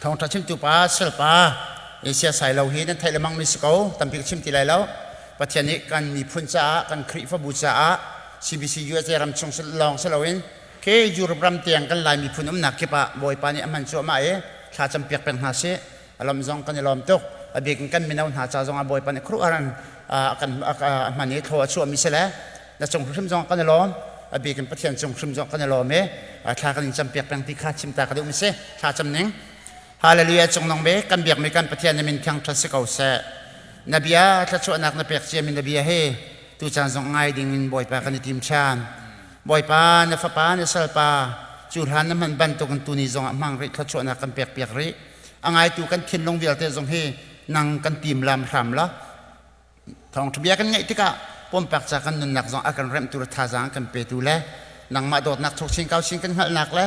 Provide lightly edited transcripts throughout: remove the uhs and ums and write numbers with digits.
Thawngṭha chimtu pa Selpa Asia Sailo hi nan theih lemang mi si ko tampi ka chim ti lai lo. Pathian nih kan miphun caah kan Khrihfabu caah CBC USA ram chung lawng si loin ke Europe ram tiang kan Lai miphun umnak kip ah Bawipa nih a hman cuahmah i thla campiak peng hna sih. A lawm zong kan i lawm tuk. A bik in kan mino hna ca zong ah Bawipa nih khuaruahhar in a kan a hman i thlaw a chuahmi si le na cung hrim zong kan i lawm. A bik in Pathian cung hrim zong kan i lawm i thla kan in campiak peng ti kha chim ta ka duh mi si. Thla cam ning. Hallelujah cungnung bik kan biakmi kan Pathian na min thiang ṭhat si ko seh. Na bia thluachuahnak na pek ciami na bia hi tucaan zong ngai ding in Bawipa kan i tim ṭhan. Bawipa na fapa na salpa cu hlan na hman bantukin tuni zong ah hmang rih thluachuahnak kan pek piak rih. A ngaitu kan thinlung vialte zong hi nang kan tim lam hram la. Thawngṭha bia kan ngaih tikah pumpak ca kan nunnak zong a kan remhtu le thazaang kan petu le nangmah dawtnak thuk chin kau chin kan hngalhnak le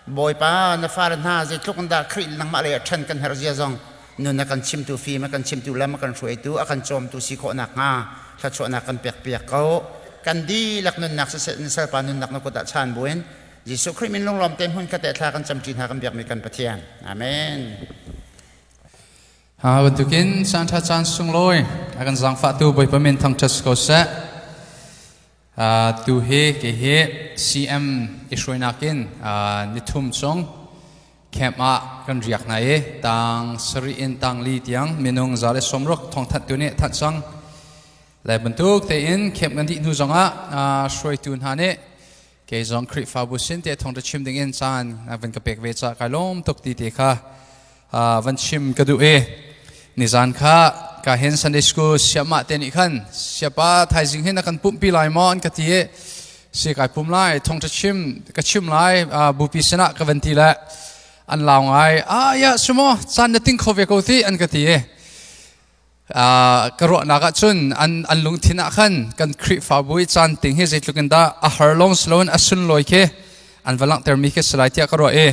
Bawipa na fale hna zeitluk in dah Khrih nangmah lei ah ṭhan kan herh zia zong nun a kan chimtu fim a kan chimtu lam a kan hruaitu a kan cawmtu si khawh nakhnga thluachuahnak kan pekpiak ko. Kan dihlak nunnak siseh na salpa nunnak na kut ah chaan buin Jesuh Khrih min lunglawm te hmun khat thla kan camṭi hna kan biakmi kan Pathian. Amen. Ha bantukin caan ṭha caan sunglawi a kan zaangfahtu Bawipa min thangṭhat si ko seh. Tu hi kei hi CM i hruainak in nithum chung camp ah kan riak hna i tang sarih in tang li tiang minung 160 thawngthanhtu nih thanh cang. Lai bantuk tein camp kan dih hnu zongah hruaitu hna nih kei zong Khrihfabu sin te thawngṭha chim ding in caan van ka pek ve ca kai lawm tuk ti te kha van chim ka duh i nizan kha ka hin Sunday school siamah te nih khan siapa thaizing hin a kan pumhpi lai maw an ka ti i si kai pum lai thawngṭha chim ka chim lai bupi sinah ka van ti le an lau ngai ah ya sumo caan na ting kho ve ko ti an ka ti i Ka ruahnak ahcun an lungthin ah khan kan Khrihfabu i caan ting hi zeitluk in dah a har lawng si loin a sunlawi khi an va langhtermi khi si lai tiah ka ruah i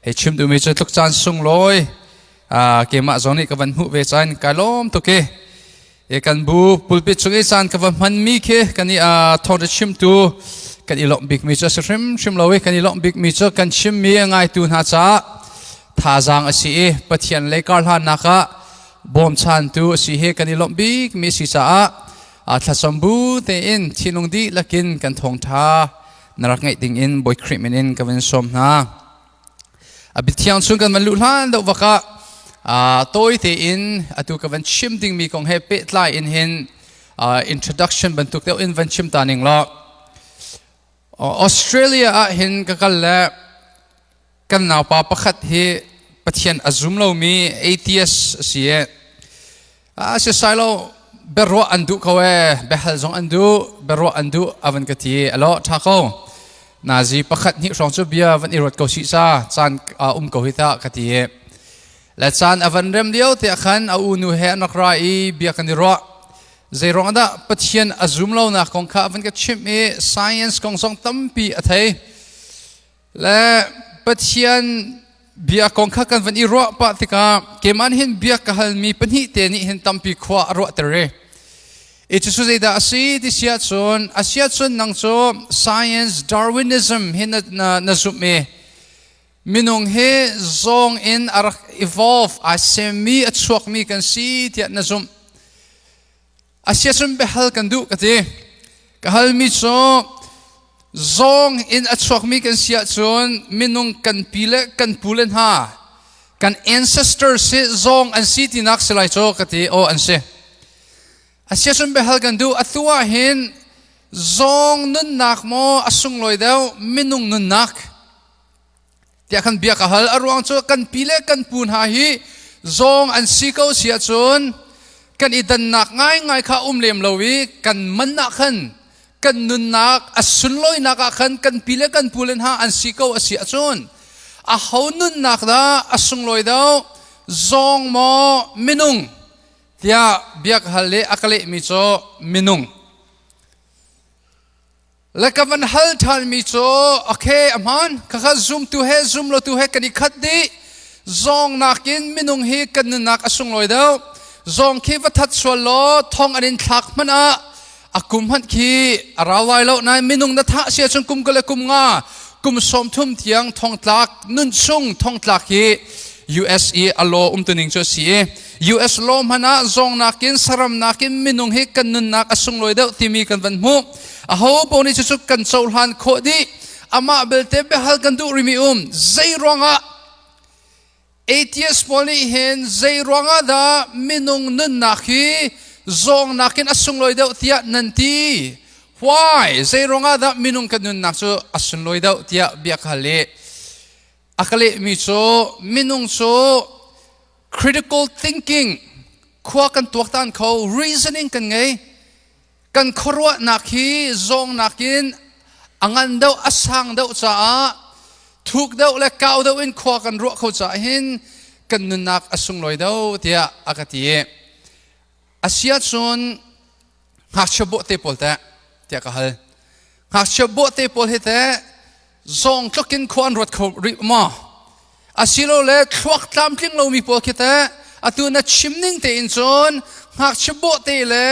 hei chim duhmi cu tluk caan sunglawi keimah zong nih ka van hmuh ve caan kai lawm tuk i i kan bu pulpit chung i caan ka va hmanmi khi kan i thawngṭha chimtu kan i lawmh bikmi cu a si hrimhrim lo i kan i lawmh bikmi cu kan chimmi a ngaitu hna caah thazaang a si i Pathian lei karhlannak ah bawmchantu a si hi kan i lawmh bikmi a si caah thlacam bu tein thinlung dihlak in kan thawngṭha na rak ngaih ding in Bawi Khrih min in ka van sawm hna. A biathiang chung kan van luh hlan deuh vak ah tawi tein atu ka van chim dingmi kong he pehtlai in hin introduction bantuk deuh in van chim ta ning law Australia ah hin ka kal le kan naupa pakhat hi Pathian a zum lomi atheist a si i a si sai lo biaruah an duh ko e biahal zong an duh biaruah an duh a van ka ti alo tha ko nazi pakhat hnih hrawng cu bia van i ruat ko si ca caan um ko hi ta ka ti le caan a van rem lio te khan a unu he an rak ra i bia kan i ruah zeiruang dah Pathian a zum lo nak kong kha a van ka chimh i science kong zong tampi a thei Le Pathian bia kong kha kan van i ruah pah tikah keimah nih hin bia ka halmi pahnih te nih hin tampi khua a ruahter i i cucu zeidah a si ti si ahcun a si ahcun nang cu science Darwinism hi na, na, na zumh i minung hi zawng in a rak evolve ai semmi a chuakmi kan si tiah na zumh A si ahcun biahal kan duh ka ti. Ka halmi cu zawng in a chuakmi kan si ahcun minung kan pi le kan pu le hna kan ancestors hi zawng an si tinak si lai cu ka ti. Aw an si. A si ahcun biahal kan duh. Atu ah hin zawng nunnak maw a sunglawi deuh minung nunnak tiah khan bia ka hal. A ruang cu kan pi le kan pu hna hi zawng an si ko si ahcun kan i dannak ngaingai kha um lem lo i kan man ah khan kan nunnak a sunlawinak ah khan kan pi le kan pu le hna an si ko a si ahcun a ho nunnak dah a sunglawi deuh zawng maw minung tiah bia ka hal i a ka lehmi cu minung. Le ka van hal ṭhanmi cu okay a hmaan khakha zumtu he zumlotu he kan i khat dih zawng nakin minung hi kan nunnak a sunglawi deuh zawng khi va that sual law thong an in thlak hmanh ah a kum hmanh khi a rau lai lo nain minung na thah si ahcun kum ka le kum nga kum 30 tiang thongtlak nun chung thongtlak hi. US i a law umtuning cu a si i US law hmanh ah zawng nakin saram nakin minung hi kan nunnak a sunglawi deuh timi kan van hmuh. Aho paoh nih cucu kan cohlan khawh dih. Amah belte biahal kan duh rimi um. Zei ruangah Atheist pawl nih hin zei ruangah dah minung nunnak hi zawng nakin a sunglawi deuh tiah nan ti? Why? Zei ruangah dah minung kan nunnak cu a sunlawi deuh tiah bia ka hal i a ka lehmi cu minung cu critical thinking khua kan tuaktan kho reasoning kan ngei kan khuaruahnak hi zawng nakin a ngan deuh a sang deuh caah thuk deuh le kau deuh in khua kan ruah kho caah hin kan nunnak a sunglawi deuh tiah a ka ti a si ahcun ngakchia bawhte pawl teh tiah ka hal ngakchia bawhte pawl hi teh zawng tluk in khua an ruat kho rih maw asilole thluak tlamtling lomi pawl khi teh atu na chim ning tein cun ngakchia bawhte le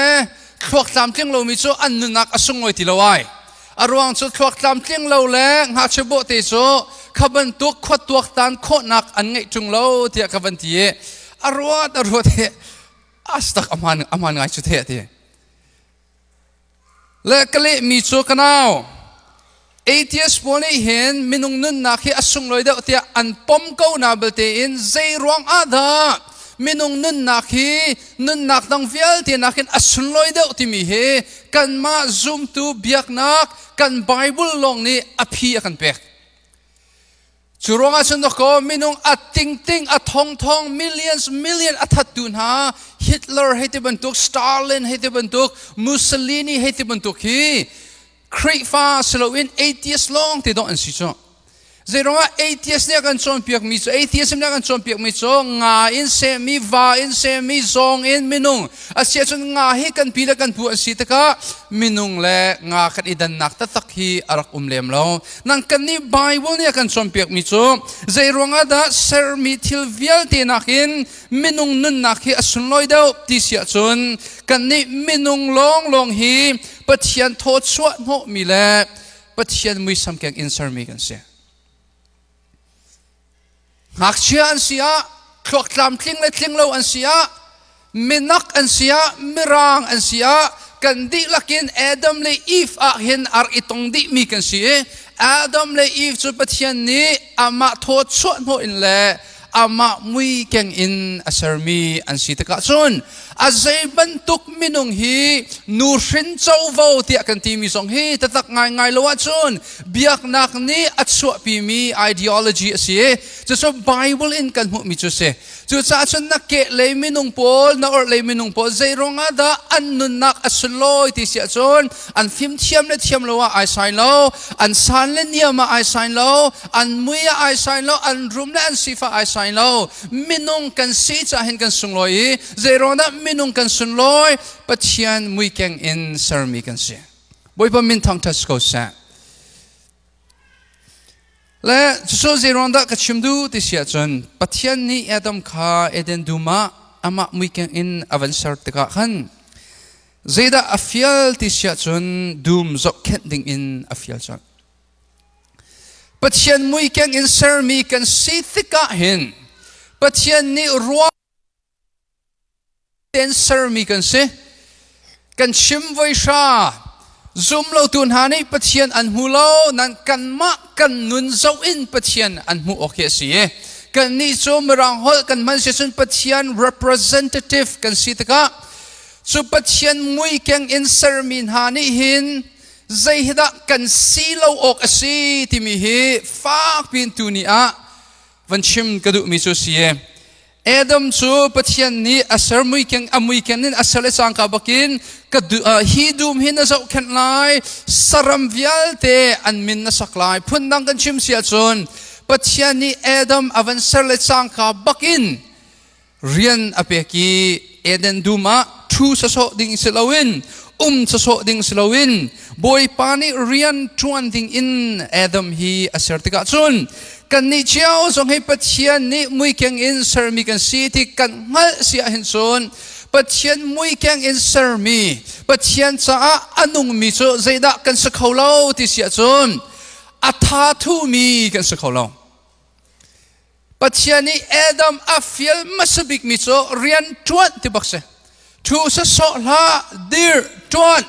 thluak tlamtling lomi cu an nunnak a sunglawi ti lo ai a ruang cu thluak tlamtling lo le ngakchia bawhte cu kha bantuk khua tuaktan khawhnak an ngeih ṭung lo tiah ka van ti i a ruat a ruat he astak aman aman ngai cu the ti le ka lehmi cu ka nau atheist pawl nih hin minung nunnak hi a sunglawi deuh tiah an pom ko na belte in zei ruang ah dah minung nunnak hi nunnak dang vialte nakin a sunlawi deuh timi hi kanmah zumtu biaknak kan Bible lawng nih a phi a kan pek. Cu ruangah cun dawkaw minung a tingting a thongthong millions million a thattu hna Hitler hei ti bantuk Stalin hei ti bantuk Mussolini hei ti bantuk hi Khrihfa si loin atheist lawng te dawh an si cu. Zeiruangah atheist nih a kan cawnpiakmi cu atheism nih a kan cawnpiakmi cu nga in sehmi va in sehmi zawng in minung a si ahcun nga hi kan pi le kan pu an si tikah minung le nga kan i dannak taktak hi a rak um lem lo. Nang kan nih Bible nih a kan cawnpiakmi cu zei ruangah dah sermi thil vialte nakin minung nunnak hi a sunlawi deuh ti si ahcun kan nih minung lawnglawng hi Pathian thawchuah hnawhmi le Pathian muisam keng in sermi kan si. Ngakchia an si ah, thluak tlamtling le tling lo an si ah, minak an si ah, mirang an si ah, kan dihlak in Adam le Eve ah hin ar i tong dihmi kan si i Adam le Eve cu Pathian nih amah thaw chuah hnawh in le amah mui keng in a sermi an si tikah cun a zei bantuk minung hi nuhrin covo tiah kan timi zong hi tatak ngaingai lo ahcun biaknak nih a chuahpimi ideology a si i cucu Bible in kan hmuhmi cu si. Cucaah cun na kehlei minung pawl na orhlei minung pawl zei ruangah dah an nunnak a sunlawi ti si ahcun an fimthiam le thiam lo ah ai sai lo, an san le niam ah ai sai lo, an mui ah ai sai lo, an rum le an sifah ai sai lo. Minung kan si caah hin kan sunglawi i zei ruangah dah minung kan sunlawi? Pathian muikeng in sermi kan si. Bawipa min thangṭhat si ko seh. Le cucu zeiruang dah ka chim duh ti si ahcun Pathian nih Adam kha Eden dum ah amah muikeng in a van ser tikah khan zeidah a fial ti si ahcun dum zohkhenh ding in a fial colh. Pathian muikeng in sermi kan si tikah hin Pathian nih ruah tein sermi kan si. Kan chim voi hra zum lotu hna nih Pathian an hmu lo nan kanmah kan nun zoh in Pathian an hmuh awk hi a si i kannih cu mirang holh kan hman si cun Pathian representative kan si tikah cu Pathian muikeng in sermi hna nih hin zei hi dah kan si lo awk a si timi hi fak piin tuni ah van chim ka duhmi cu si i Adam cu Pathian nih a ser muikeng a muikeng in a ser le cangka bakin ka hi dum hi na zohkhenh lai saram vialte an min na sak lai phundang kan chim si ahcun Pathian nih Adam a van ser le cangka bakin rian a pek i Eden dum ah ṭhu sawsawh ding si loin um sawsawh ding si loin Bawipa nih rian ṭuan ding in Adam hi a ser tikah cun kannih cio zong hi Pathian nih muikeng in sermi kan si ti kan hngalh si ahhin cun Pathian muikeng in sermi Pathian caah a nungmi cu zeidah kan si kho lo ti si ahcun a tha thumi kan si kho lo. Pathian nih Adam a fial hmasa bikmi cu rian ṭuan ti bak si. Ṭhu sawsawh hlah, dir, ṭuan.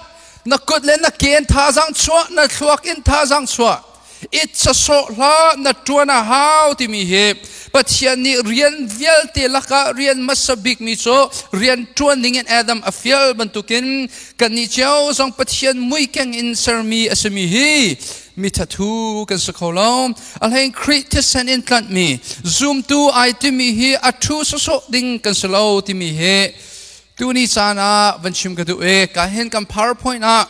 Na kut le na ke in thazaang chuah, na thluak in thazaang chuah. It sawsawh hlah, na ṭuan a hau timi hi Pathian nih rian vialte lakah rian hmasa bikmi cu rian ṭuan dingin Adam a fial bantukin kannih cio zong Pathian muikeng in sermi a simi hi mi thathu kan si kho lo. A hlei Khrih thisen in tlanhmi zumtu ai timi hi a ṭhu sawsawh ding kan si lo timi hi tuni caan ah van chim ka duh i ka hin kan PowerPoint ah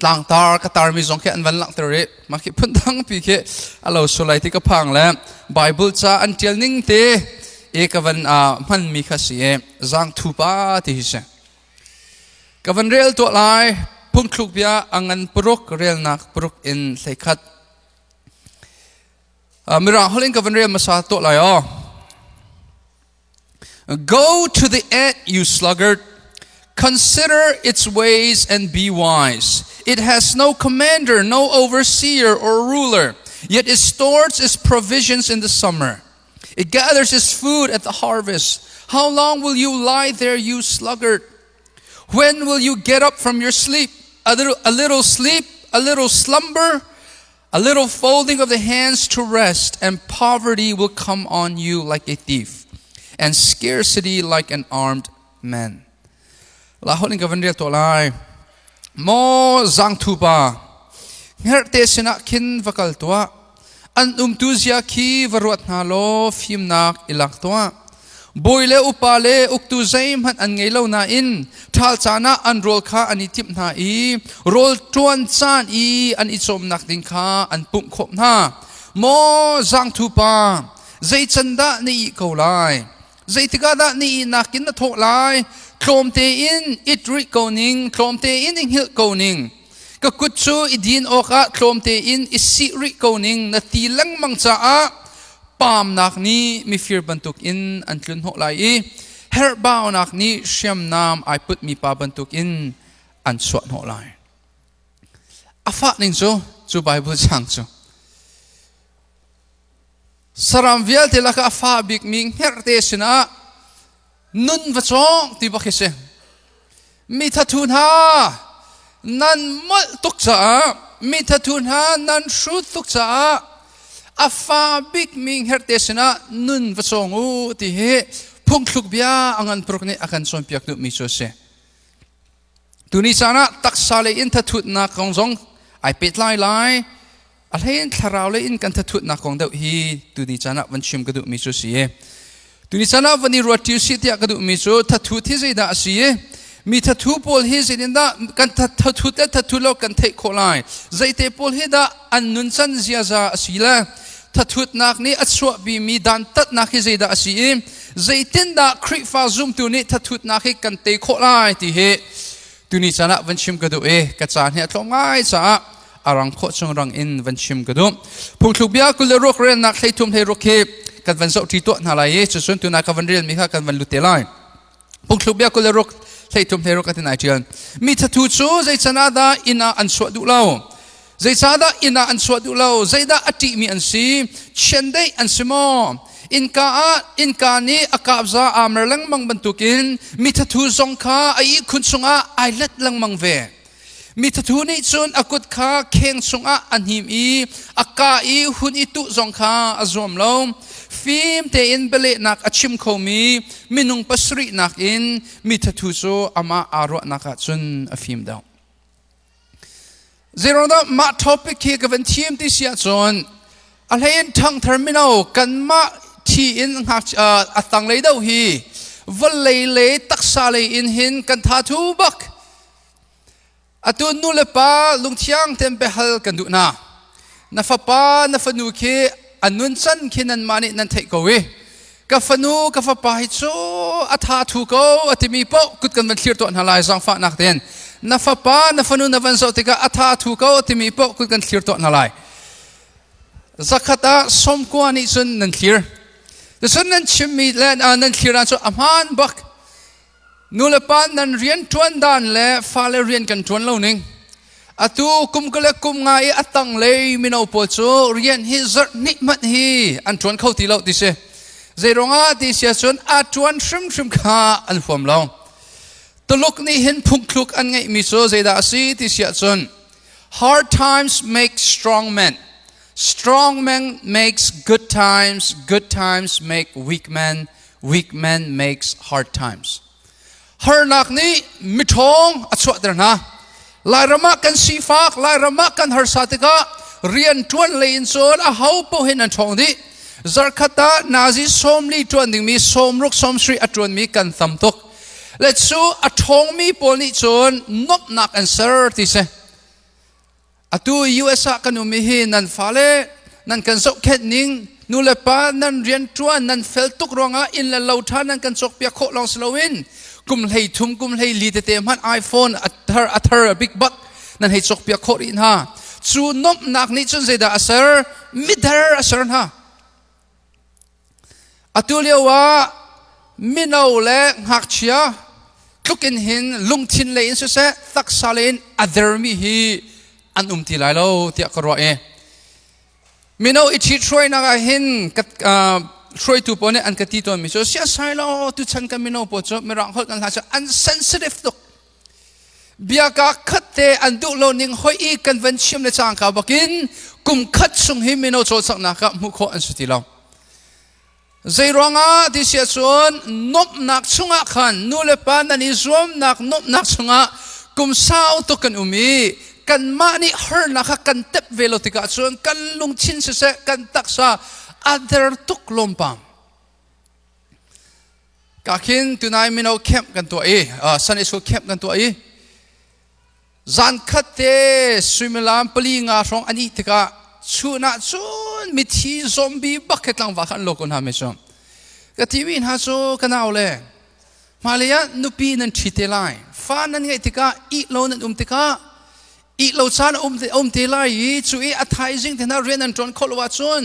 tlangtar ka tarmi zong khi an van langhter i mah khi phundang pi khi a lo sulai ti ka phang le Bible ca an ṭial ning te i ka van hmanmi kha si i zangthu pa ti hi si. Ka van rel tuah lai phungthluk bia a ngan paruk relnak paruk in 11. Mirang holh in ka van rel hmasa tuah lai aw. Go to the ant, you sluggard. Consider its ways and be wise. It has no commander, no overseer or ruler, yet it stores its provisions in the summer. It gathers its food at the harvest. How long will you lie there, you sluggard? When will you get up from your sleep? A little, a little sleep, a little slumber, a little folding of the hands to rest, and poverty will come on you like a thief, and scarcity like an armed man. La holin ka van rel to lai. Mo zang thu pa hngerhte sinah khin va kal tuah an umtu zia khi va ruat hna law fimnak i lak tuah bawi le upa le uktu zeihmanh an ngei lo nain ṭhal caan ah an rawl kha an i timh hna i rawl ṭuan caan i an i cawmnak ding kha an pumh khawh hna maw zangthu pa zei can dah na ih ko lai Zeitik ah dah na ihnak in na thawh lai? Tlawm tein it rih ko ning, tlawm tein i hngilh ko ning. Ka kut cu i din awkah tlawm tein i sih rih ko ning na ti lengmang caah paamnak nih mifir bantukin an tlunhnawh lai i herhbaunak nih hriamnam ai putmi pa bantukin an chuahhnawh lai. A fah ning cu, cu Bible cang cu. Saram vialte lakah a fa bikmi hngerhte sinah nun va cawng ti bak hi si. Mi thathu hna nan molh tuk caah mi thathu hna nan hrut tuk caah a fa bikmi hngerhte sinah nun va cawng u ti hi phungthluk bia a ngan paruk nih a kan cawnpiak duhmi cu a si. Tuni caan ah taksa lei in thathutnak kong zong ai pehtlai lai. A hleiin thlarau lei in kan thathutnak kong deuh hi tuni caan ah van chim ka duhmi cu si. Tuni caan ah van i ruat ṭi usih tiah ka duhmi cu thathut hi zeidah a si i mi thathu pawl hi zeitindah kan thathut le thathut lo kan theih khawh lai. Zeite pawl hi dah an nuncan ziaza a si le thathutnak nih a chuahpimi dantatnak hi zeidah a si i zeitindah Khrihfa zumtu nih thathutnak hi kan tei khawh lai ti hi tuni caan ah van chim ka duh i ka caan hi a tlawm ngai caah a rang khawh chung rang in van chim ka duh. Phungthluk bia 26 relnak 13 16 hi kan van zoh ṭi tuah hna lai i cucun tuna ka van relmi kha kan van lut te lai. Phungthluk bia 26 13 16 ka tin ai ṭial. Mi thathu cu zei can ah dah inn ah an chuah duh lo? Zeicahdah inn ah an chuah duh lo? Zeidah a ṭihmi an si? Chiandeih an si maw? Innka ah innka nih a kapza aa mer lengmang bantukin mi thathu zong kha a ihkhun chungah ai let lengmang ve. Mi thathu nih cun a kut kha kheng chungah a hnim i a ka i hun i tuh zong kha a zuam lo. Fim tein bialehnak a chim khomi minung pasarih nakin mi thathu cu amah aa ruahnak ah cun a fim deuh. Zeiruangdah mah topic hi ka van thim ti si ahcun a hlei in ṭhangthar mino kanmah thi in a tanglei deuh hi vawlei le taksa lei in hin kan tha thu bak. Atu nu le pa lungthiang tein biahal kan duh hna. Na fapa na fanu khi a nuncan khi nanmah nih nan theih ko i ka fanu ka fapa hi cu a tha thu ko a timi paoh kut kan van thlir tuah hna lai zaangfahnak tein na fapa na fanu na van zoh tikah a tha thu ko a timi paoh kut kan thlir tuah hna lai zakhat ah 90 nih cun nan thlir cun nan chimmi le nan thlir ah cu a hmaan bak nu le pa nan rian ṭuan dan le fale rian kan ṭuan lo ning. Atu kum kule kum nga i a tanglei mino pawl cu rian hi zarh hnih hmanh hi an ṭuan kho ti lo ti si. Zeiruangah ti si ahcun a ṭuan hrimhrim kha an huam lo. Tuluk nih hin phungthluk an ngeihmi cu zeidah a si ti si ahcun hard times make strong men. Strong men makes good times, good times make weak men, weak men makes hard times. Harnak nih miṭhawng a chuahter hna. Lairam ah kan sifak, Lairam ah kan harsa tikah rian ṭuan lei in cun a ho paoh hin an ṭhawng dih. Zarkhat ah nazi 40 ṭuan dingmi 60 70 a ṭuanmi kan tam tuk. Le cu a ṭhawngmi pawl nih cun nuamhnak an ser ti si. Atu US ah kan um i hi nan fale nan kan zohkhenh ning nu le pa nan rianṭuan nan fel tuk ruangah inn le lo ṭha nan kan cawkpiak khawh lawng si loin kum 13 kum 14 tete hmanh iPhone a thar a thar a big bak nan hei cawkpiak khawh rih hna. Cu nuamhnak nih cun zeidah a ser? Mider a ser hna. Atu lio ah mino le ngakchia tluk in hin lungthin lei in siseh taksa lei in a dermi hi an um ti lai lo tiah ka ruah i mino i ṭhithruainak ah hin hruaitu pawl nih an ka ti tawnmi cu siasai lo tuchan kan mino pawl cu mirang holh kan hla cu an sensitive tuk. Biaka khat te an duh lo ning hoi i kan van chim le cangka bakin kum khat chung hi mino cawlcanghnak ah hmuh khawh an si ti lo. Zeiruangah ti si ahcun nuamhnak chungah khan nu le pa nan i zuamnak nuamhnak chungah kum sau tuk kan um i kanmah nih harnak kha kan tep ve lo tikah cun kan lungthin siseh kan taksa a der tuk lawmpam. Ka khin tunai mino camp kan tuah i Sunday school camp kan tuah i zan khat te suimilam 4 nga hrawng an ih tikah chun ah cun mithi zombie bak he tlangval kha an lo ko hna me cu ka ti mi hna cu ka nau le hmailei ah nupi nan ṭhi te lai fa nan ngeih tikah ih lo nan um tikah ih lo caan um te lai i cu i a thaizing te hna rian an ṭuan khawh lo ahcun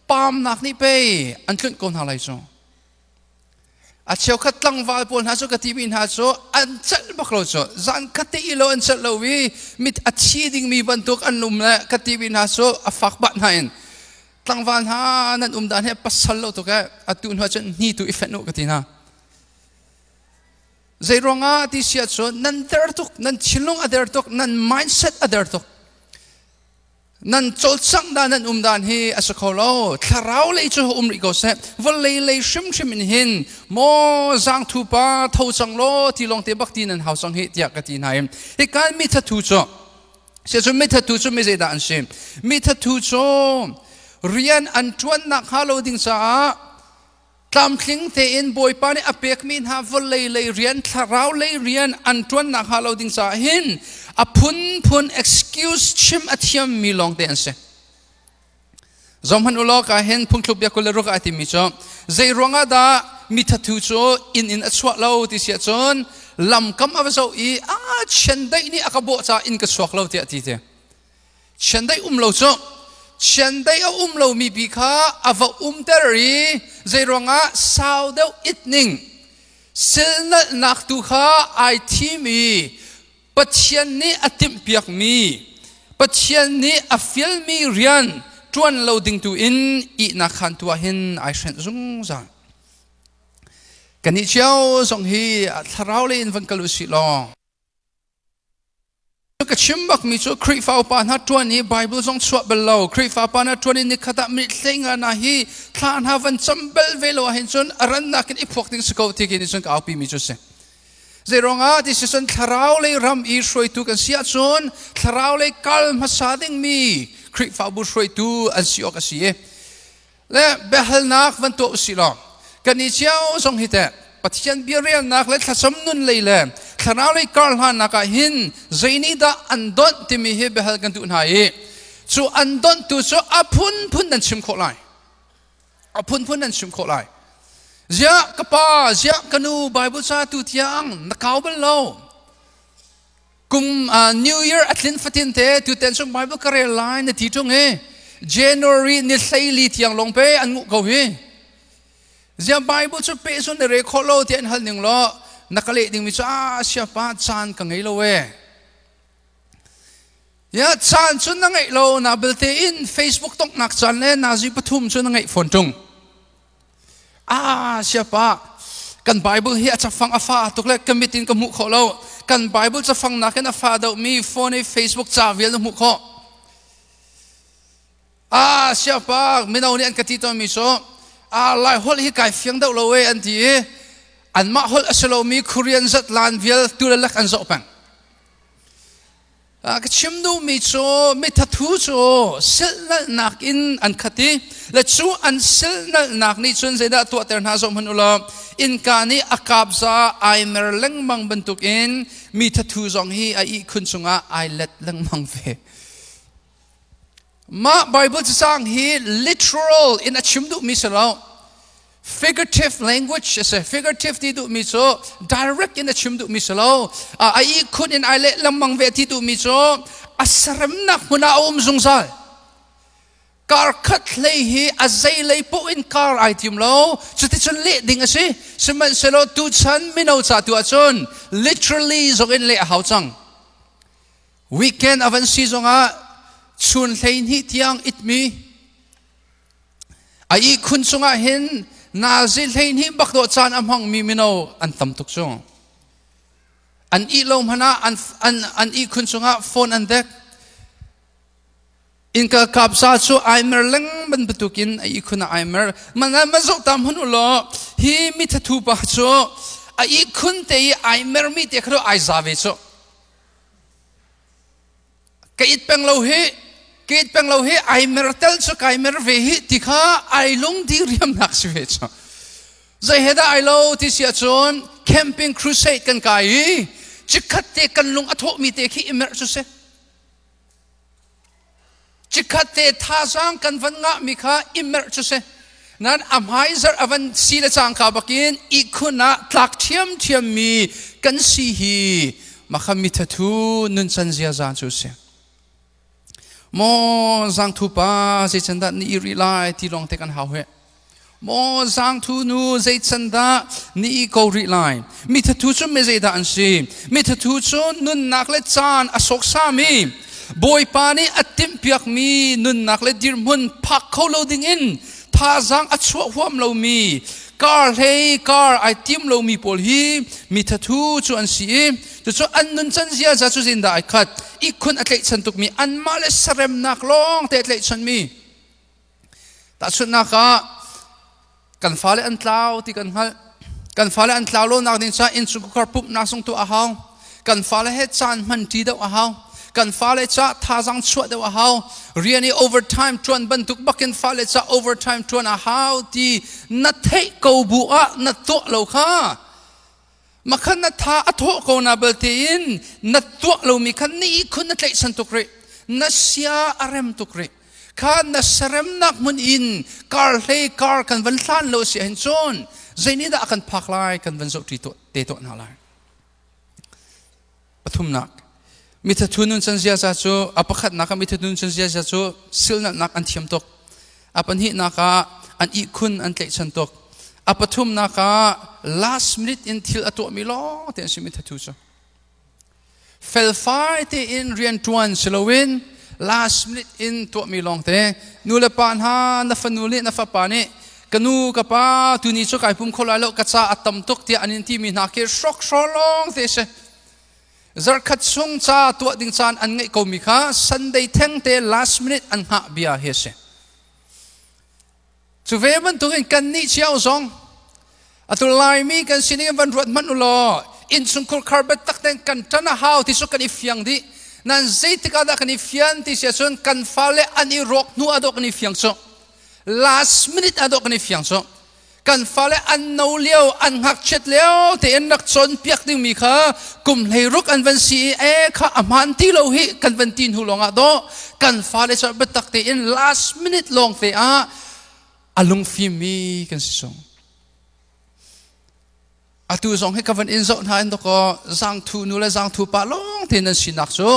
paamnak nih pei an tlunh ko hna lai cu. A cheukhat tlangval pawl hna cu ka timi hna cu an celh bak lo cu zan khat te i lo an celh lo i mit a thi dingmi bantuk an um le ka timi hna cu a fak bat hna in tlangval hna nan um dan he pasal lo tuk e atu hnu cun hni tu i fenh u ka ti hna. Zei ruangah ti si ahcun nan der tuk, nan thinlung a der tuk, nan mindset a der tuk. Nan cawlcangh dan nan um dan hi a si kho lo. Thlarau lei cu um rih ko seh. Vawlei lei hrimhrim in hin maw zaangthu pa tho cang law ti lawng te bak ti nan hau cang hi tiah ka ti hna i hi kan mi thathu cu si cu mi thathu cu mi zeidah an si? Mi thathu cu rian an ṭuannak hnga lo ding caah Tlamtling tein Bawipa nih a pekmi hna vawlei lei rian, thlarau lei rian an ṭuannak hnga lo ding caah hin a phunphun excuse chim a thiammi lawngte an si. Zohhmanh u law ka hin phungthluk bia 26 ah a timi cu zei ruangah dah mi thathu cu inn in a chuah lo ti si ahcun lamkam a va zoh i a chiandeih nih a ka bawh caah inn ka chuak lo tiah a ti te. Chiandeih um lo cu chiandeih a um lomi pi kha a va umter i zeiruangah sau deuh it ning silnalhnak tu kha ai thim i Pathian nih a timhpiakmi Pathian nih a fialmi rian ṭuan lo ding tu in ihnak khaan tu ah hin ai hrenh zungzal. Kannih cio zong hi thlarau lei in van kal u sih law Ka chim bakmi cu Khrihfa upa hna ṭuan i Bible zong chuah bal lo. Khrihfa pa hna ṭuan i nikhat ah minute 15 hna hi thla hna van cam bal ve lo ahhin cun a rannak in i phuak ding si ko ti khi nih cun ka aupi mi cu si. Zeiruangah ti si cun thlarau lei ram i hruaitu kan si ahcun thlarau lei kal hmasa dingmi Khrihfabu hruaitu an si awk a si i le biahalnak van tuah usih law kan i cio zong hi teh Pathian bia relnak le thlacam nun lei le thlarau lei kar hlannak ah hin zeinih dah an donh timi hi biahal kan duh hna i cu an donhtu cu a phunphun nan chim khawh lai, a phunphun nan chim khawh lai. Ziah ka pa, ziah ka nu, Bible ca tu tiang na kau bal lo? Kum New Year a tlin fatin te tuten chung Bible ka rel lai na ti ṭung i January ni 14 tiang lawng pe an nguh ko hi. Ziah Bible cu pe sun na re khawh lo ti an hal ning law na ka leh dingmi cu a siapa caan ka ngei lo e. Ya caan cu na ngeih lo na belte in Facebook tongnak caan le nazi pathum cu na ngeih fawn ṭung. Ah siapa kan Bible hi a cafang a fa tuk le ka mit in ka hmuh khawh lo. Kan Bible cafang nakin a fa deuhmi phone i Facebook ca vial na hmuh khawh. Ah siapa mino nih an ka ti tawnmi cu ah Lai holh hi kai fiang deuh lo e an ti i anmah holh a si lomi Korean zatlan vial tu le lek an zoh peng. Ka chim duhmi cu mithathu cu silhnalhnak in an khat i le cu an silhnalhnak nih cun zeidah tuahter hna zoh hmanh u law innka nih a kapza ai mer lengmang bantukin mi thathu zong hi a ihkhun cungah ai let lengmang ve. Mah Bible cacang hi literal in a chim duhmi si lo. Figurative language a si. Figurative ti duhmi cu direct in a chim duhmi si lo. A ihkhun in ai leh lengmang ve ti duhmi cu a seremnak hmun ah a um zungzal. Kar khat hlei hi a zei lei poh in kar ai tim lo. Cuticun leh ding a si. Sihmanhsehlaw tuchan mino ca tu ahcun literally zong in leh a hau cang. Weekend a van si zongah chun 12 tiang itmi a ihkhun cungah hin nazi 12 bak dawh caan a hmangmi mino an tam tuk cu. An ih lo hmanh ah an ihkhun cungah phone an dek. Innka kapsa cu ai mer lengmang bantukin a ihkhun ah ai mer. Mana ma zoh ta hmanh u law hi mithathu pa cu a ihkhun te i ai mermi te kha ai za ve cu. Ka it peng lo hi ka it peng lo hi ai mer tel cu kai mer ve hi ti kha ai lung di riamnak si ve cu. Zei he dah ai lo ti si ahcun camping crusade kan kai i chikkhat te kan lung a thawhmi te khi i merh cu si. Chikkhat te thazaang kan van ngahmi kha i merh cu si. Nan a hmaizarh a van si le cangka bakin ihkhun ah tlak ṭhiamṭhiam mi kan si hi makha mithathu nuncan ziaza cu si. Maw zangthu pa zeican dah ni i rih lai ti lawng te kan hau he. Maw zangthu nu zeican dah ni i ko rih lai. Mithathu cu mi zeidah an si? Mithathu cu nunnak le caan a sawksami Bawipa nih a timhpiakmi nunnak le dirhmun phak kho lo dingin thazaang a chuah huam lomi kar hlei kar ai tim lomi pawl hi mi thathu cu an si i cucu an nuncan ziaza cu zindah ai khat ihkhun a tlaihchan tukmi anmah le saremnak lawng te a tlaihchanmi tahchunhnak ah kan fale an tlau ti kan hngalh kan fale an tlau lo nak ding caah innchungkhar pumhnak zong tuah a hau kan fale he caan hman ṭi deuh a hau kan fale ca thazaang chuah deuh a hau rian i overtime ṭuan bantuk bakin fale ca overtime ṭuan a hau ti na theih ko bu ah na tuah lo kha makhan na tha a thawh ko na balte in na tuah lomi kha ni khun na tlaihchan tuk rih na sia a rem tuk rih kha na seremnak hmun in kar hlei kar kan van hlan lo si hin cun zeinih dah kan phak lai kan van zoh ṭi te tuah hna lai pathumnak mithathu nun chan ziaza cu a pakhatnak ah mithathu nun chan ziaza cu silnatnak an thiam tuk a pahnihnak ah an ihkhun an tlaihchan tuk a pathumnak ah last minute in thil a tuahmi lawng te an si mithathu cu felfai tein rian ṭuan si loin last minute in tuahmi lawng te nu le pa hna na fanu nih na fapa nih ka nu ka pa tuni cu kai pum kho lai lo ka ca a tam tuk tiah an in timi hna khi hrokhrawl lawng te si zarkhat chung ca tuah ding caan an ngeih komi kha Sunday theng te last minute an hngah bia hi a si Cu ve bantukin kannih cio zong atu Laimi kan sining in van ruat hmanh u law innchungkhur khar biatak tein kan ṭan a hau ti cu kan i fiang dih. Nan zeitik ah dah kan i fian ti si ahcun kan fale an i rawk hnu ah dawh kan i fiang cu. Last minute ah dawh kan i fiang cu. Kan fale an no lio, an ngakchiat lio tein rak cawnpiak dingmi kha kum 16 an van si i e kha a hmaan ti lo hi kan van ti hnu lawngah dawh kan fale cu biatak tein last minute lawng te ah a lungfimmi kan si sung. Atu zong hi ka van in zoh hna in dawkaw zangthu nu le zangthu pa lawng te nan sinak cu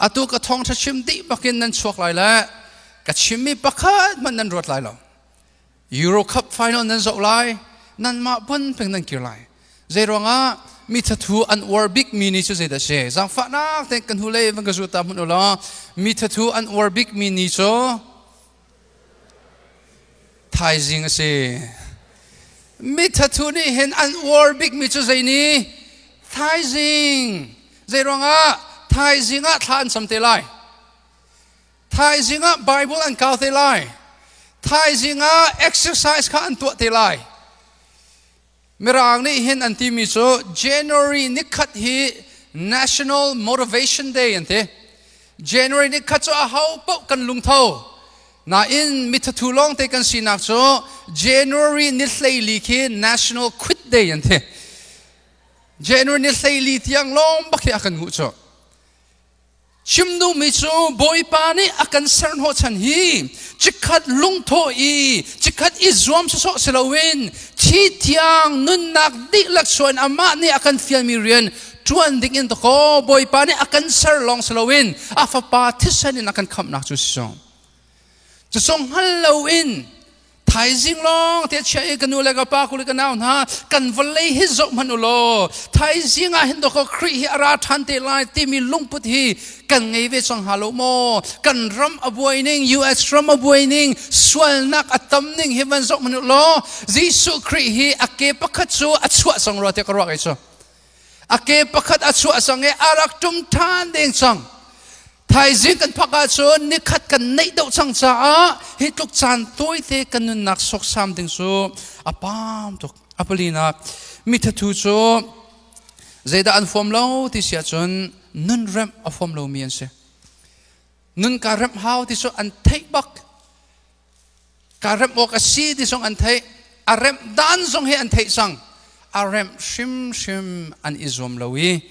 atu ka thawngṭha chim dih bakin nan chuak lai le ka chimmi pakhat hmanh nan ruat lai lo. Euro Cup final nan zoh lai nanmah pun peng nan kir lai. Zei ruangah Mi thathu an uar bik mi ni cu zeidah si? Zaangfahnak tein kan hnulei van ka zu ta hmanh u law mi thathu an uar bik mi ni cu thaizing a si. Mi thathu nih hin an uar bik mi cu zei ni? Thaizing. Zei ruangah? Thaizing ah thla an cam te lai. Thaizing ah Bible an kau te lai. Thaizing ah exercise kha an tuah te lai. Mirang nih hin an timi cu January nikhat hi National Motivation Day an ti. January nikhat cu aho paoh kan lungtho. Nain mithathu lawngte kan sinak cu January ni hleili khi National Quit Day an ti. January ni hleili tiang lawng bak hi a kan nguh cu. Chim duhmi cu Bawipa nih a kan ser hnawhchan hi chikkhat lungthawh i chikkhat i zuam sawsawh si loin thi thiang nunnak dihlak suan amah nih a kan fialmi rian ṭuan ding in dakaw Bawipa nih a kan ser lawng si loin a fapa thisen in a kan khamhnak cu si sawng. Cu hngal loin Thaizing lawng te chia i ka nu le ka pa kuli ka nau hna kan vawlei hi zoh hmanh u law thaizing ah hin dawkaw Khrih hi a ra ṭhan te lai timi lungput hi kan ngei ve cang hnga lo maw? Kan ram a buai ning, US ram a buai ning, sualnak a tam ning hi van zoh hmanh u law Jesuh Khrih hi a ke pakhat cu a chuah cang rua tiah ka ruah kei cu. A ke pakhat a chuah cang i a rak ṭum ṭhan deng cang. Thaizing kan phak ahcun nikhat kan neih deuh cang caah hi tluk caan tawite kan nunnak sawksam ding cu a pam tuk. A palinak mithathu cu zeidah an fawm lo ti si ahcun nun remh a fawm lomi an si. Nun ka remh hau ti cu an theih bak. Ka remh awk a si ti zong an theih. A remh dan zong hi an theih cang. A remh hrimhrim an i zuam lo i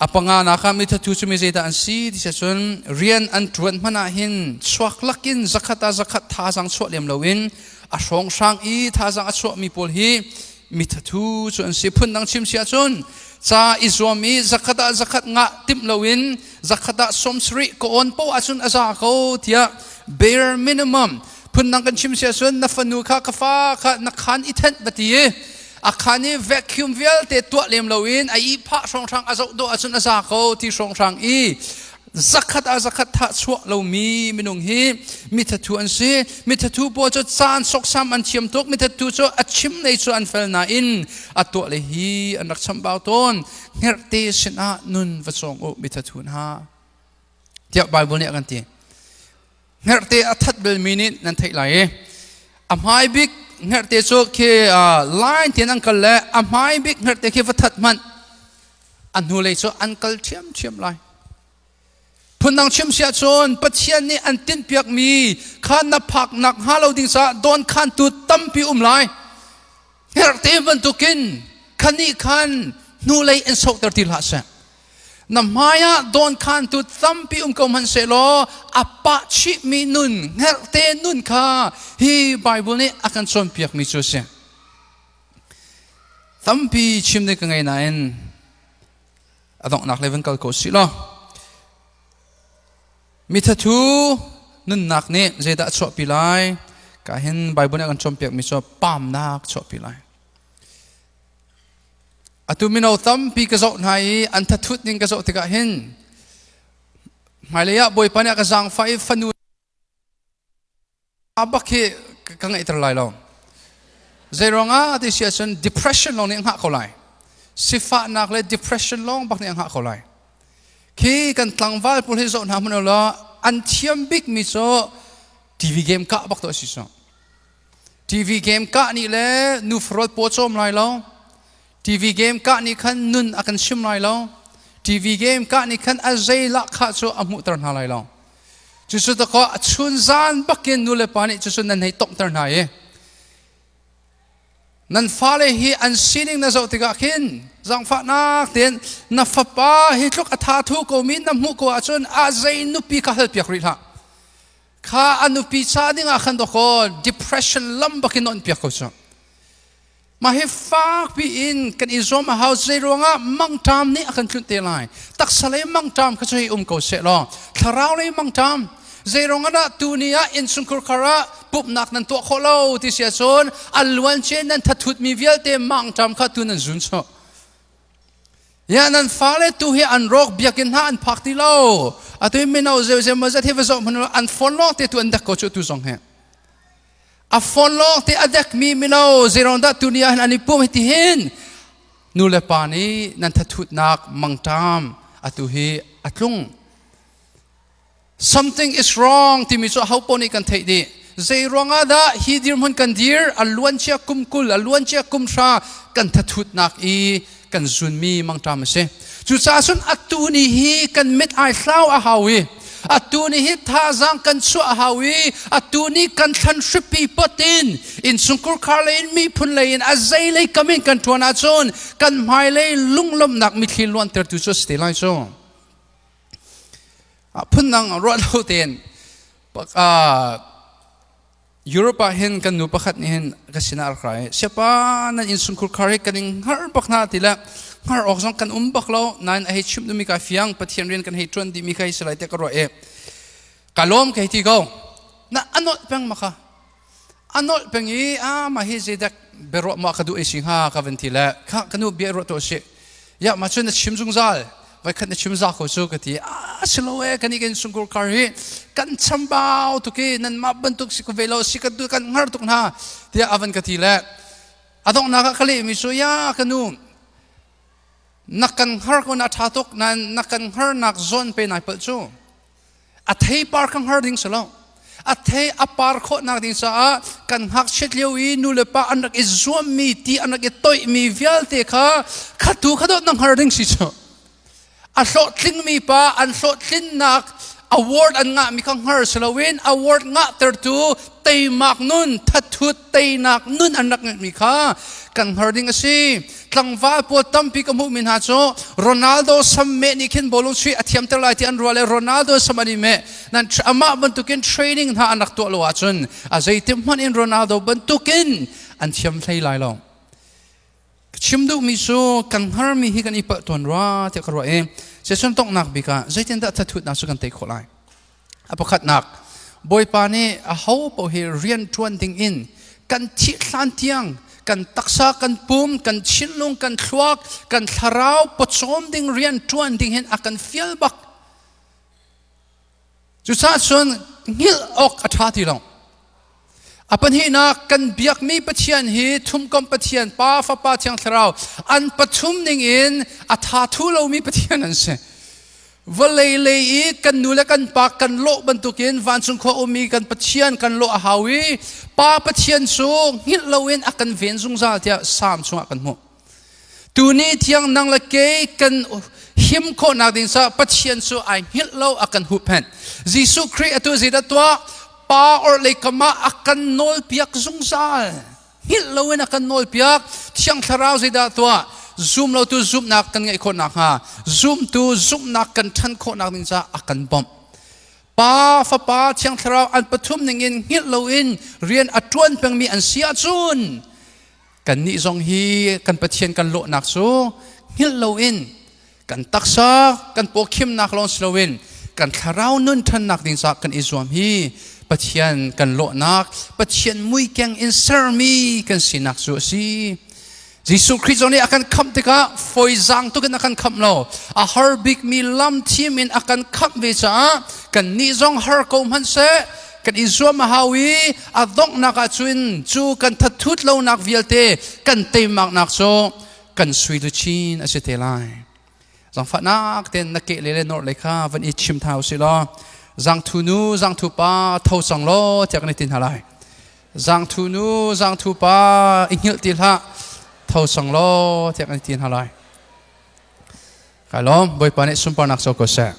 A panganak ah mithathu cu mi zeidah an si ti cun rian an ṭuan hmanh ah hin chuak lakin zakhat ah zakhat thazaang chuah lem loin a hrawnghrang i thazaang a chuahmi pawl hi mithathu cu an si. Phundang chim si ahcun ca i zuam i zakhat ah zakhat ngah timh loin zakhat ah 70 ka awn poah ahcun a za ko tiah bare minimum phundang kan chim si ahcun na fanu kha ka fa kha na khan i thenh va ti i a khan i vacuum vialte tuah lem loin a ihphah hrawnghrang a zoh dawh ahcun a za ko ti hrawnghrang i zakhat ah zakhat thah chuah lomi minung hi mithathu an si. Mithathu pawl cu caan soksam an thiam tuk. Mithathu cu a chim nei cu an fel nain a tuah le hi an rak chambau tawn. Hngerhte sinah nun va cawng u mithathu hna tiah Bible nih a kan ti. Hngerhte a that belmi nih nan theih lai i a hmai bik hngerhte cu khi line tein an kal le a hmai bik hngerhte khi va that hmanh a hnulei cu an kal ṭhiamṭhiam lai. Phundang chim si ahcun Pathian nih an tinhpiakmi kha na phak nak hnga lo ding caah dawnkhantu tampi um lai. Hngerhte bantukin khanih khan hnulei in sohter ti hlah seh. Na hmaiah dawnkhantu tampi um ko hmanhsehlaw a pah chihmi nun, hngerhte nun kha hi Bible nih a kan cawnpiakmi cu a si. Tampi chim ding ka ngei nain a donghnak lei van kal ko sih law. Mithathu nunnak nih zeidah a chuahpi lai? Ka hin Bible nih a kan cawnpiakmi cu pamnak chuahpi lai. Atu mino tampi ka zoh hna i an thathut ning ka zoh tikah hin hmailei ah Bawipa nih a ka zaangfah i fanu bak hi ka ngeihter lai lo. Zeiruangah ti si ahcun depression lawng nih a hngah ko lai. Sifahnak le depression lawng bak nih a hngah ko lai. Khi kan tlangval pawl hi zoh hna hmanh law an thiam bikmi cu TV game kah bak to a si so. TV game kah nih le nu farot paw cawm lai lo. TV game kah nih khan nun a kan chim lai lo. TV game kah nih khan a zei lahkhah cu a hmuhter hna lai lo. Cucu dakaw a chun zan bakin nu le pa nih cucu nan hei tonghter hna i nan fale hi an sining na zoh tikah khin zaangfahnak tein na fapa hi tluk a tha thu ko mi na hmuh ko ahcun a zei nupi kha halpiak rih hlah. Kha a nupi ca ding ah khan dawkaw depression lam bakin on piak ko cu. Mah hi fak piin kan i zuam a hau. Zei ruangah mangṭam nih a kan tlunh te lai? Taksa lei mangṭam kha cu hei um ko seh law thlarau lei mangṭam zei ruangah dah tuni ah innchungkhar khar ah pumhnak nan tuah khawh lo ti si ahcun a luan cia nan thathutmi vialte mangṭam kha tu nan zun chuah. Ya nan fale tu hi an rawk biakinn hna an phak ti lo. Atu mino zeu zeu mazat hi va zoh hmanh an phone lawng te tu an dek ko cu tu zong hi. A phone lawng te a dek mi mino zeiruang dah tuni ah hin an i pum hi ti hin nu le pa nih nan thathutnak mangṭam atu hi a tlung. Something is wrong timi cu aho paoh nih kan theih dih. Zei ruangah dah hi dirhmun kan dir a luancia kum 20 a luancia kum 30 kan thathutnak i kan zunmi mangṭam a si. Cucaah cun atu ni hi kan mit ai hlau a hau i atu ni hi thazaang kan chuah a hau i atu ni kan thlan hripi pot in innchungkhur khar lei in miphun lei in a zei lei kam in kan ṭuan ahcun kan hmailei lunglawmhnak mithli luantertu cu a si te lai cu. Phundang ruah lo tein Europe ah hin kan nu pakhat nih hin ka sinah a rak ra i siapa nan innchungkhur khar hi kan in hngar bak hna ti le hngar awk zong kan um bak lo nain a hei chimh duhmi ka fiang Pathian rian kan hei ṭuan dihmi kha hi si lai tiah ka ruah i ka lawm ka hei ti ko na a nolh peng ma kha a nolh peng i a mah hi zeidak biaruah ma ka duh ei si hnga ka van ti le kha ka nu bia ruah tuah sih ya ma cun na chim zungzal voikhat na chim za ko cu ka ti a si lo e kan i kan sungkur kar hi kan chambau tuk i nan mah bantuk si ko ve lo si kan kan ngar tuk hna tiah avan ka ti le adongnak ah ka leh mi cu ya ka nu na kan har ko na tha tuk nan na kan har nak zawn pe nai pal cu a theipar kha hngar ding si lo a thei a par khawhnak ding caah kan ngakchiat lio i nu le pa an rak i zuammi ti an rak i toihmi vialte kha khatu kha dawt na hngar ding si cu a hlawhtlingmi pa an hlawhtlinnak award an ngahmi kha hngar si loin award ngahtertu teimak nun thathut teinak nun an rak ngeihmi kha kan hngar ding a si tlangval pawl tampi ka hmuhmi hna cu Ronaldo sam meh nih khin bawlung chuih a thiamter lai ti an ruah le Ronaldo sam an i meh nan amah bantukin training hna an rak tuah lo ahcun a zeitim hmanh in Ronaldo bantukin an thiam hlei lai lo chim duhmi cu kan hngarmi hi kan i palh tawn rua tiah ka ruah i sesun tonghnak bik ah zeitindah thathutnak cu kan tei khawh lai A pakhatnak, Bawipa nih aho paoh hi rian ṭuan ding in kan thih hlan tiang kan taksa, kan pum, kan thinlung, kan thluak, kan thlarau pawcawm ding rian ṭuan ding hin a kan fial bak. Cucaah cun hngilh awk a ṭha ti lo. A pahnihnak, kan biakmi Pathian hi thumkomh Pathian, Pa, Fapa, Thiang Thlarau an pathum ning in a tha thu lomi Pathian an si. Vawlei lei i kan nu le kan pa kan lawh bantukin vancung khua ummi kan Pathian kan lawh a hau i Pa Pathian cu hngilh loin a kan ven zungzal tiah Salm chungah kan hmuh. Tuni thiang nang le kei kan him khawhnak ding caah Pathian cu ai hngilh lo a kan huhphenh. Jesuh Khrih atu zeidah tuah? Pa orhlei kam ah a kan nawlpiak zungzal. Hngilh loin a kan nawlpiak. Thiang Thlarau zeidah tuah? Zum lotu zumhnak kan ngeih khawh nakhnga, zumtu zumhnak kan ṭhan khawhnak ding caah a kan bawmh. Pa, Fapa, Thiang Thlarau an pathum ningin hngilh loin rian a ṭuan pengmi an si ahcun kannih zong hi kan Pathian kan lawhnak cu hngilh loin kan taksa kan pawkhimnak lawng si loin kan thlarau nun ṭhannak ding caah kan i zuam hi Pathian kan lawhnak Pathian muikeng in sermi kan sinak cu a si. Jesuh Khrih zong nih a kan khamh tikah fawizaang tuk in a kan khamh lo. A har bikmi lam thim in a kan khamh ve caah kannih zong har ko hmanh seh kan i zuam a hau i a donghnak ah cun cu kan thathut lonak vialte kan teimaknak cu kan sui luchin a si te lai. Zangfahnak ten na ke le le nor le kha van i chim thau si law zangthu nu zangthu pa tho cang law tiah kan i tin hna lai. Zangthu nu zangthu pa i hngilh ti hlah tho cang law tiah kan i tin hna lai. Kai lawm Bawipa nih sunparnak co ko seh.